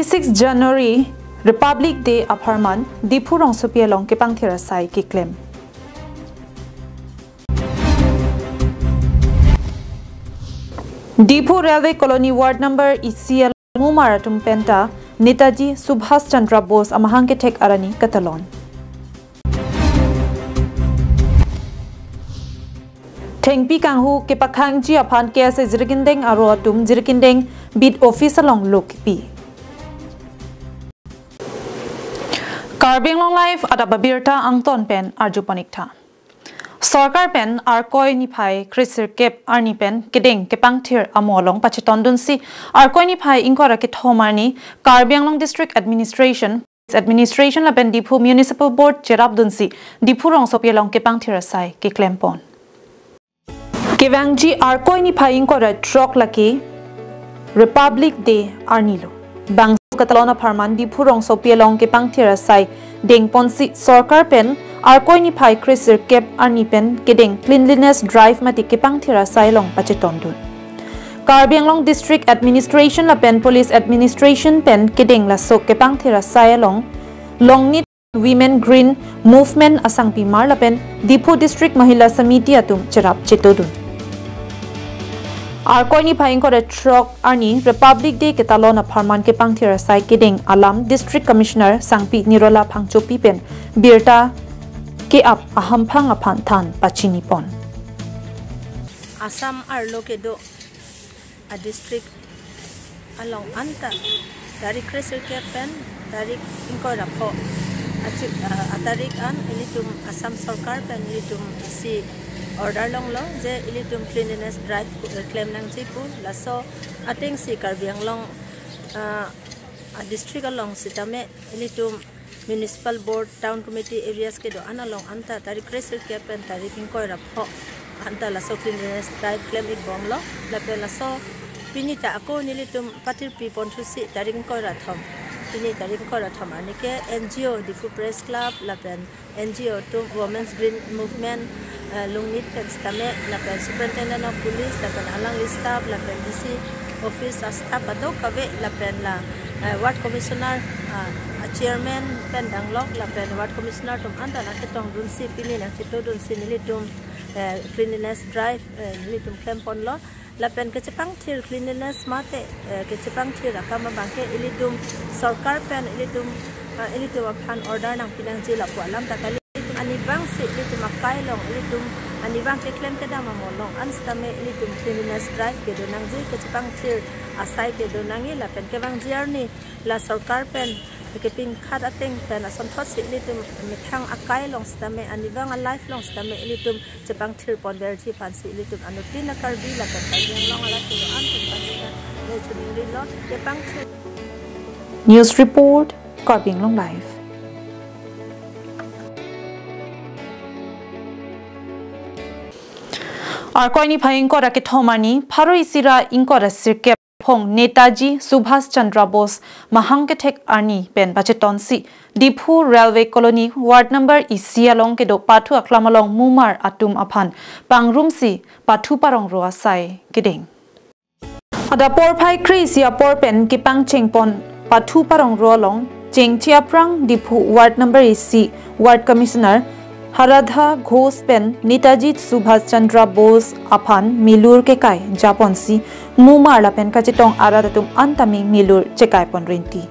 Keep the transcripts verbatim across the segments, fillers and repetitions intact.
Six January, Republic Day apharman Diphu rongsopi along kepangthir asai keklem. Diphu Railway Colony Ward number isi along mumar atum penta Netaji Subhas Chandra Bose amahang kethek arni katalon. Thengpi kanghu kepakhangji aphan K S A Jirikindeng aro atum Jirikindeng Beat Office along lo kipi. Karbi Anglong Live adap abirta angton pen arjupon ik tha. Sorkar pen Arkoi niphai kresirkep arni pen kedeng kepangthir amo along pachetondunsi Arkoi niphai ingkoi ra kethom arni Karbi Anglong District Administration, Administration lapen Diphu Municipal Board cherapdunsi Diphu rongsopi along kepangthir asai keklempon. Kevangji Arkoi niphai ingkoi ra throk lake Republic Day arni lo. Bangso katalon apharman Diphu rongsopi along kepangthir asai dengponsi sorkar pen Arkoi niphai kresirkep arni pen kedeng cleanliness drive mate kepangthir asai along pachetondun. Karbi Anglong District Administration lapen Police Administration pen kedeng laso kepangthir asai along Longnit Women Green Movement asangpimar lapen Diphu District Mahila Samiti atum cherap chetodun. Arkoi niphai ingkoi ra throk arni Republic Day katalon apharman kepangthir asai kedeng alam District Commissioner Sangpi Nirola Phangchopi pen birta ke-ap ahamphang aphan than pachinipon. Assam arlo kedo a district along anta tarik kresirkep pen tarik ingkoi ra pho achik, ah, atarik an ilitum Assam sorkar pen ilitum isi order longlo je ilitum cleanliness drive ku, eh, klem nangji pu, laso atengsi Karbi Anglong, ah, a district along sitame ilitum municipal board, town committee areas kedo-an along anta tarik kresirkep pen tarik ingkoi ra pho anta laso cleanliness drive klem ik bomlo. Lapen laso pini ta ako nelitum patirpi ponthusi tarik ingkoi ra thom, pini tarik ingkoi ra thom arni ke N G O Diphu Press Club lapen N G O atum, Women's Green Movement, eh, Longnit pen sitame lapen Superintendent of Police lapen alangli staff lapen D C office a staff kadokave lapen la, eh, ward commissioner, ah, a chairman pen danglok lapen ward commissioner atum anta nangchetongdunsi pini nangchetodunsi nelitum, eh, cleanliness drive, eh, nelitum klemponlo. Lapen kechepangthir cleanliness mate, eh, kechepangthir akam abangke ilitum sorkar pen ilitum, eh, ilitum aphan order nangpi nangji lapu alam ta kali. Ilitum anivangsi ilitum akai along, ilitum anivang keklem kedam amo along an sitame ilitum cleanliness drive kedo nangji, kechepangthir asai kedo nangji lapen kevangji arni la sorkar pen kepingkhat ateng pen asonthotsi ilitum methang akai along sitame anivang a life along sitame ilitum chepangthir ponverji aphansi ilitum anuttin a-Karbi lapen Karbi Anglong alai kedo-an atum aphan sita ne chuning rinlo kepangthir. News report, Karbi Anglong Live. Arkoi niphai ingkoi ra kethom arni pharo isi ra ingkoi ra sirkep aphong Netaji Subhas Chandra Bose mahang kethek arni pen pachetonsi Diphu Railway Colony Ward number isi along kedo pathu aklam along mumar atum aphan pangrumsi pathu parongro asai kedeng. Adap porphai kre-isi apor pen kepangchengpon pathu parongro along chengche aphrang Diphu Ward number isi Ward Commissioner Haradha Ghosh pen Netaji Subhas Chandra Bose aphan milur kekai japonsi mumar lapen kachetong arat atum an tame milur chekaipon rinti.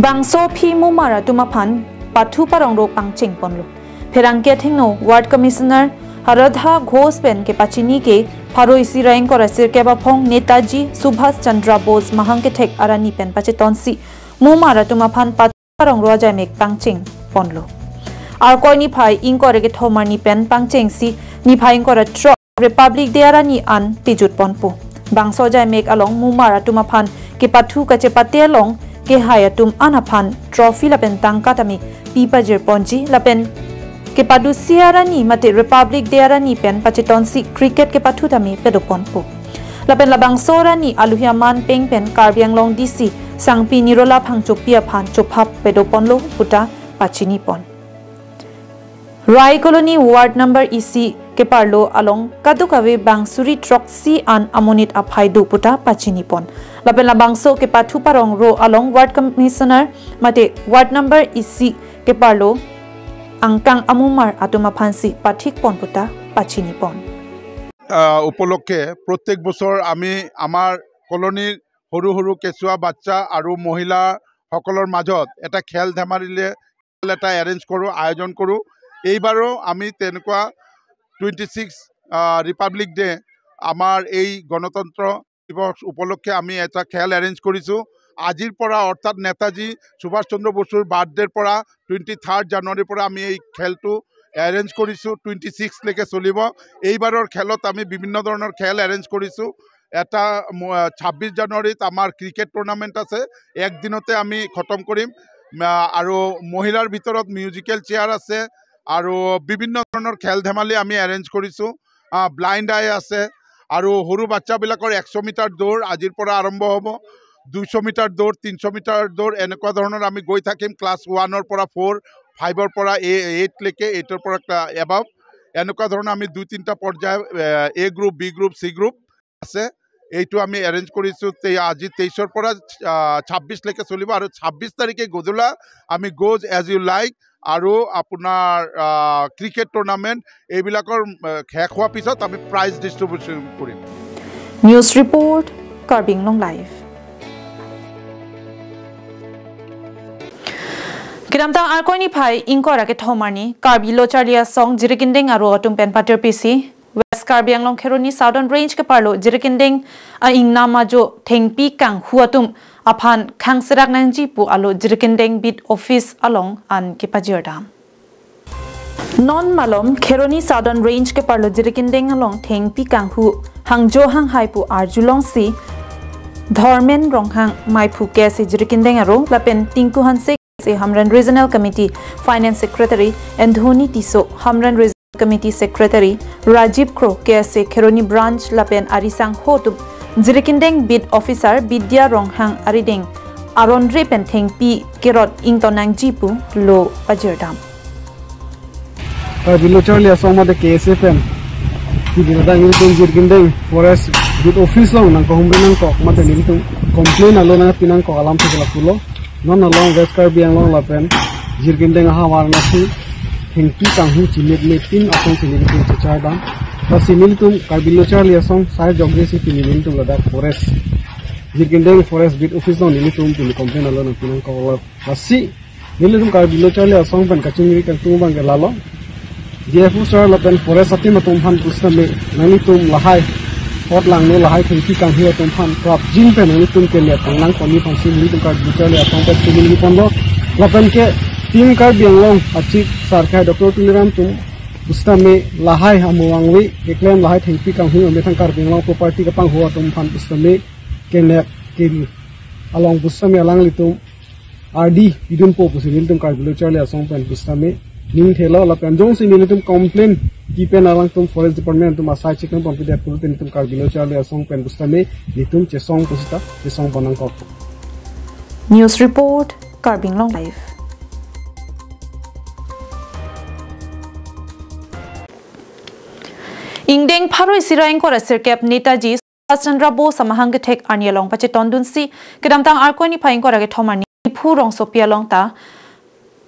Bangso aphi mumar atum aphan pathu parongro pangchengponlo. Pherangke athengno Ward Commissioner Haradha Ghosh pen kepachini ke pharo isi ra ingkoi ra sirkep aphong Netaji Subhas Chandra Bose mahang kethek arni pen pachetonsi mumar atum aphan pathu parongro ajaimek pangchengponlo. Arkoi niphai ingkoi ra kethom arni pen pangchengsi niphai ingkoi ra throk Republic Day arni an pejutponpo. Bangso ajaimek along mumar atum aphan kepathu kachepate along kehai atum an aphan trophy lapen tangka tame pi pajirponji lapen kepadusi arni mate Republic Day arni pen pachetonsi cricket kepathu tame pedoponpo. Lapen labangso arni aluhi aman peng pen Karbi Anglong D C Sangpi Nirola Phangchopi aphan chophap pedoponlo puta pachinipon. Rai Colony Ward number isi keparlo along kadokave bang suri throksi an amonit aphai do puta pachinipon. Lapen labangso kepathu parong ro along ward commissioner mate ward number isi keparlo angkang amumar atum aphansi pathik pon puta pachini pon. আহ, উপলক্ষে প্ৰত্যেক বছৰ আমি আমাৰ কলনীৰ সৰু সৰু কেঁচুৱা বাচ্চা আৰু মহিলাসকলৰ মাজত এটা খেল ধেমালিৰে খেল এটা এৰেঞ্জ কৰোঁ, আয়োজন কৰোঁ। এইবাৰো আমি তেনেকুৱা টুৱেণ্টি ছিক্স ৰিপাব্লিক ডে, আমাৰ এই গণতন্ত্ৰ দিৱস উপলক্ষে আমি এটা খেল এৰেঞ্জ কৰিছোঁ। আজিৰ পৰা অৰ্থাৎ নেতাজী সুভাষ চন্দ্ৰ বসুৰ বাৰ্থডেৰ পৰা টুৱেণ্টি থাৰ্ড জানুৱাৰীৰ পৰা আমি এই খেলটো এৰেঞ্জ কৰিছোঁ, টুৱেণ্টি ছিক্সলৈকে চলিব। এইবাৰৰ খেলত আমি বিভিন্ন ধৰণৰ খেল এৰেঞ্জ কৰিছোঁ। এটা ম-, ছাব্বিছ জানুৱাৰীত আমাৰ ক্ৰিকেট টুৰ্ণামেণ্ট আছে, একদিনতে আমি খতম কৰিম। আ, আৰু মহিলাৰ ভিতৰত মিউজিকেল চেয়াৰ আছে আৰু বিভিন্ন ধৰণৰ খেল ধেমালি আমি এৰেঞ্জ কৰিছোঁ। আ, ব্লাইণ্ড আই আছে আৰু সৰু বাচ্চাবিলাকৰ এশ মিটাৰ দৌৰ আজিৰ পৰা আৰম্ভ হ'ব। দুশ মিটাৰ দৌৰ, তিনিশ মিটাৰ দৌৰ, এনেকুৱা ধৰণৰ আমি গৈ থাকিম। ক্লাছ ওৱানৰ পৰা ফ'ৰ, ফাইভৰ পৰা এ-, এইটলৈকে, এইটৰ পৰা ক্লা-, এবাভ, এনেকুৱা ধৰণৰ আমি দুই তিনিটা পৰ্যায়, এ, এ গ্ৰুপ, বি গ্ৰুপ, চি গ্ৰুপ আছে। এইটো আমি এৰেঞ্জ কৰিছোঁ। তে-, আজি তেইছৰ পৰা, আ, ছাব্বিছলৈকে চলিব আৰু ছাব্বিছ তাৰিখে গধূলা আমি গ'জ এজ ইউ লাইক আৰু আপোনাৰ, আ, ক্ৰিকেট টুৰ্ণামেণ্ট এইবিলাকৰ, আ, শেষ হোৱাৰ পিছত আমি prize distribution Karim. News report, Karbi Anglong Live. Kedamtang Arkoi niphai ingkoi ra kethom arni Karbi Lo Charli Asong Jirikindeng aro atum pen patirpisi West Karbi Anglong Kheroni Southern Range keparlo Jirikindeng a-ingnam ajo thengpi kanghu atum aphan khangserak nangji pu alo Jirikindeng Beat Office along an kepajirdam. Non malom Kheroni Southern Range keparlo Jirikindeng along thengpi kanghu hangjo hanghai pu arjulongsi Dhormen Ronghang maiphu K S A Jirikindeng aro lapen Tinku Hanse Hamren Regional Committee Finance Secretary, Anthony Tisso Hamren Regional Committee Secretary, Rajiv Kro K S A Kheroni Branch lapen arisangho atum Jirikindeng Beat Officer Bidya Ronghang arideng aron re pen thengpi kerot ington nangji pu lo pajirdam. Karbi Lo Charli Asong mate K S A pen pini ladak nelitum Jirikindeng Forest Beat Office along nangkahumri nangkok mate nelitum complain alo nangpi nangkok alam si ke lapulo. Non along West Karbi Anglong lapen Jirikindeng ahavar nasi thengpi kanghu chimit metin asongsi nelitum chechardam. Lasi nelitum Karbi Lo Charli Asong sai jokjesi pini nelitum ladak Forest, Jirikindeng Forest Beat Office along nelitum pini complain alo nangpi nangkoklo. Lasi nelitum Karbi Lo Charli Asong pen kachingri kangtung abang ke lalo, D F O sir lapen forest ateam atum aphan pusitame nanglitum lahai pot langno lahai thengpi kanghu atum aphan prapjin pen nanglitum ke liat tang nangkokji aphansi nelitum Karbi Lo Charli Asong pen chingri ponlo. Lapen ke Team Karbi Anglong a-Chief Sarkai Doctor Tuliram atum pusitame lahai amo vangve keklem lahai thengpi kanghu amethang Karbi Anglong property kapanghu atum aphan pusitame kenep ke along pusitame alanglitum ardi pidunpo pusi nelitum Karbi Lo Charli Asong pen pusitame ning thelo lapen jongsi nelitum complain kipen alangtum Forest Department atum asai chikang pampidet pulote nelitum Karbi Lo Charli Asong pen pusitame nelitum chesong pusita chesong pon nangkok. News report, Karbi Anglong Live. Ingdeng pharo isi ra ingkoi ra sirkep Netaji Subhash Chandra Bose amahang kethek arni along pachetondunsi kedamtang Arkoi niphai ingkoi ra kethom arni Diphu rongsopi along ta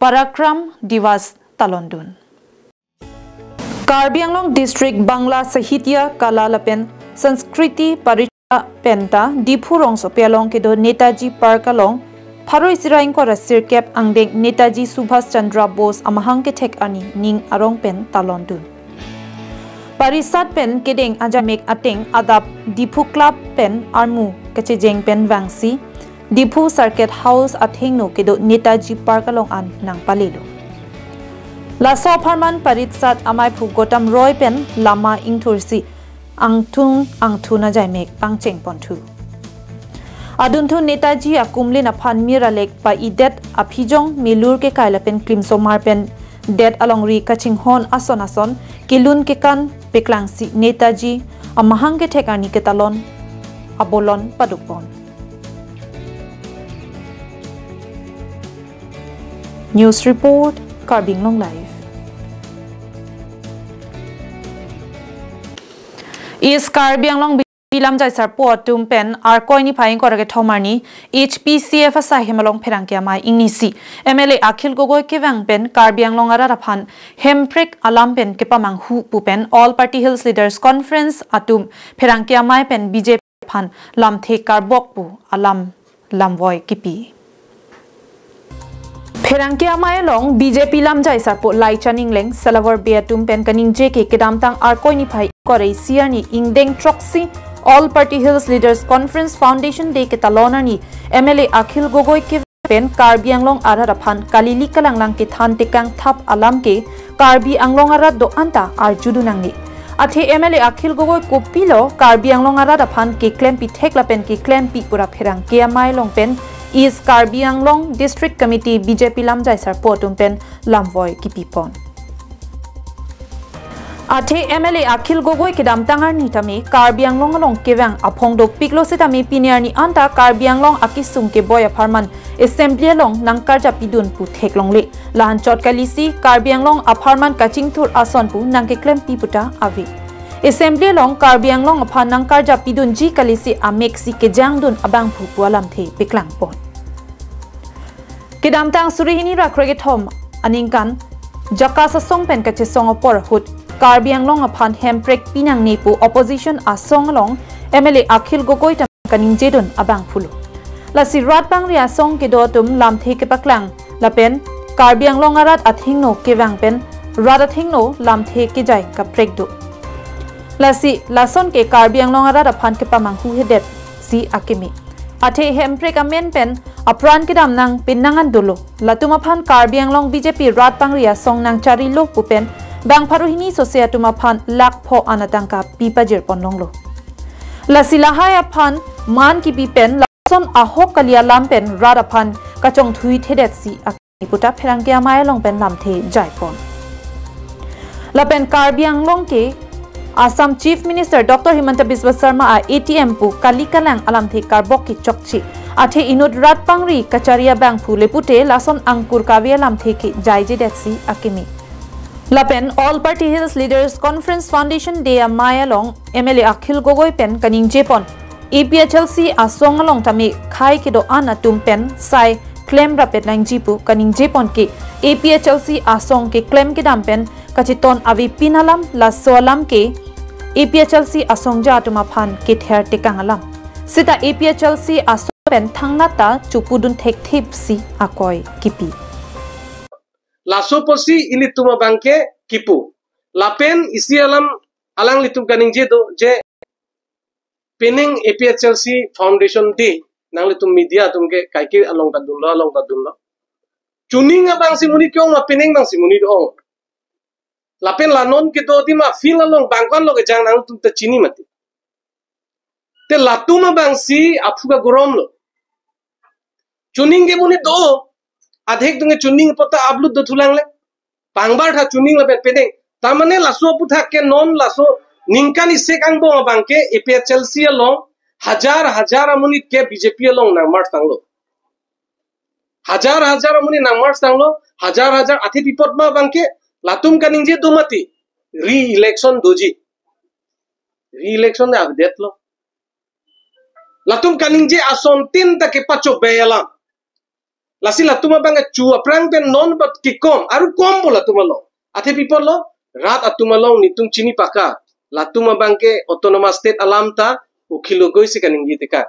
Parakram Divas talondun. Karbi Anglong District Bangla Sahitya Kala lapen Sanskriti Parishad pen ta Diphu rongsopi along kedo Netaji Park along pharo isi ra ingkoi ra sirkep angdeng Netaji Subhash Chandra Bose amahang kethek arni ning arong pen talondun. Parishad pen kedeng ajamek ateng adap Diphu Club pen armu kachejeng pen vangsi Diphu Circuit House athengno kedo Netaji Park along an nangpalelo. Laso apharman Parishad amaiphu Gautam Roy pen lama ingthursi angthung angthun ajamek pangcheng ponthu. Adunthu Netaji akumlin aphan mir alek pa-idet aphijong milur kekai lapen klimsomar pen det alongri kachinghon ason ason kelun kekan peklangsi Netaji amahang kethek arni ketalon abolon padukpon. News report, Karbi Anglong Live. East Karbi Anglong P lamjai sarpo atum pen Arkoi niphai ingkoi ra kethom arni H P C F asai hem along pherangke amei ingnisi M L A Akhil Gogoi kevang pen Karbi Anglong arat aphan hemprek alam pen kepamanghu pu pen All Party Hills Leaders Conference atum pherangke amei pen B J P aphan lamthe karbok pu alam lamvoi kipi. Pherangke amei along B J P lamjai sarpo Laichon Engleng, Salawar Bey atum pen kaningje ke kedamtang Arkoi niphai ingkoi ra isi arni ingdeng throksi All Party Hills Leaders Conference Foundation Day ketalon arni M L A Akhil Gogoi kevang pen Karbi Anglong arat aphan kalili kalanglang kethan tekang thap alam ke Karbi Anglong arat do-an ta arjudun nangne. Athe M L A Akhil Gogoi kopilo Karbi Anglong arat aphan keklempi thek lapen keklempi pu ra pherangke amei along pen East Karbi Anglong District Committee B J P lamjai sarpo atum pen lamvoi kipipon. Athe M L A Akhil Gogoi kedamtang arni tame Karbi Anglong along kevang aphong dopiklo setame pini arni anta Karbi Anglong akesung keboi apharman Assembly along nangkarjapidun pu theklongle. Lahan chot kalisi Karbi Anglong apharman kachingthur ason pu nangkeklempi puta ave. Assembly along Karbi Anglong aphan nangkarjapidunji kalisi ameksi kejangdun abangphu pu alamthe peklangpon. Kedamtang suri hini ra krekethom aningkan JACAS asong pen kachesong apor ahut Karbi Anglong aphan hemprek pinangne pu opposition asong along M L A Akhil Gogoi ta kaningjedun abangphulo. Lasi rat bangri asong kedo atum lamthe kepaklang lapen Karbi Anglong arat athengno kevang pen rat athengno lamthe kejai kaprek do. Lasi lason ke Karbi Anglong arat aphan kepamanghu hedet si akimi. Athe hemprek amen pen apran kedam nangpinang an dolo. Latum aphan Karbi Anglong B J P rat bangri asong nangcharilo pu pen bang pharo hini sose atum aphan lakh pho an atangka pi pajirpon longlo. Lasi lahai aphan man kipi pen lason ahok kali alam pen rat aphan kachongthui thedet si akimi puta pherangke amei along pen lamthe jaipon. Lapen Karbi Anglong ke Assam Chief Minister Doctor Himanta Biswa Sarma a-ATM pu kali kalang alamthe karbok kechokche. Athe inut rat bangri kachari abangphu le pute lason angkur kave alamthe kejaijedet si akimi. Lapen All Party Hills Leaders Conference Foundation Day amei along M L A Akhil Gogoi pen kaningjepon, A P H L C asong along tame khei kedo-an atum pen sai klem rapet nangji pu kaningjepon ke A P H L C asong keklem kedam pen kacheton avepin alam, laso alam ke A P H L C asongja atum aphan kether tekang alam. Seta A P H L C asong pen thangnat ta chopudun thekthip si akoi kipi. Laso pusi ilitum abangke kipu. Lapen isi alam alanglitum kaningje do je pining A P H L C Foundation Day nanglitum media atum ke kaike along ta dunlo, along ta dunlo. Chuning abang si monit ke-ong ma pining abang si monit ong. Lapen la non kedo adim a-field along bangkon lo kejang nangtum ta chini mati. Te latum abang si aphu kaguromlo. Chuning ke monit do, adhek atum ke chuning apot ta upload do thulang le. Pangbar tha chuning lapen pining. Tamane laso aphuthak ke non laso ningkan isek angbong abang ke A P H L C along hajar hajar amonit ke B J P along nang march tanglo. Hajar hajar amonit nang march tanglo, hajar hajar athe pi apot ma abang ke latum kaningje do mati. Re-election doji. Re-election ne update lo. Latum kaningje asontin ta kepachobei alam. Lasi latum abang ke chu aphrang pen non bat kikom, aru kom bo latum along. Athe pi apot lo, rat atum along netum chini paka. Latum abang ke autonomous state alam ta Akhil Gogoi si kaningje teka.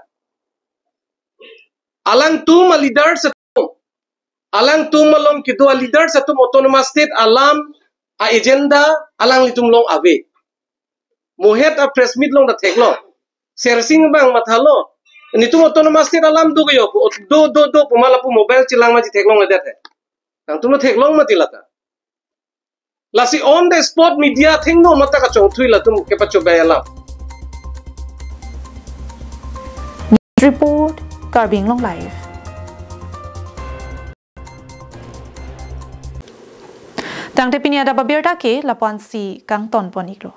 Alangtum a-leaders atum, alangtum along kedo a-leaders atum autonomous state alam a-agenda alanglitum along ave. Mohet a-press meet along ta theklong. Sersing abang mathalo. Netum autonomous state alam do kayo, do, do, do, pu ma lapu mobile chelang ma chetheklongledet he. Nangtum theklong mati lata. Lasi on the spot media athengno mata kachongthui latum kepachobei alam. Report, Karbi Anglong Live. Tangte pini adap abirta ke lapu-an si kangton pon iklo.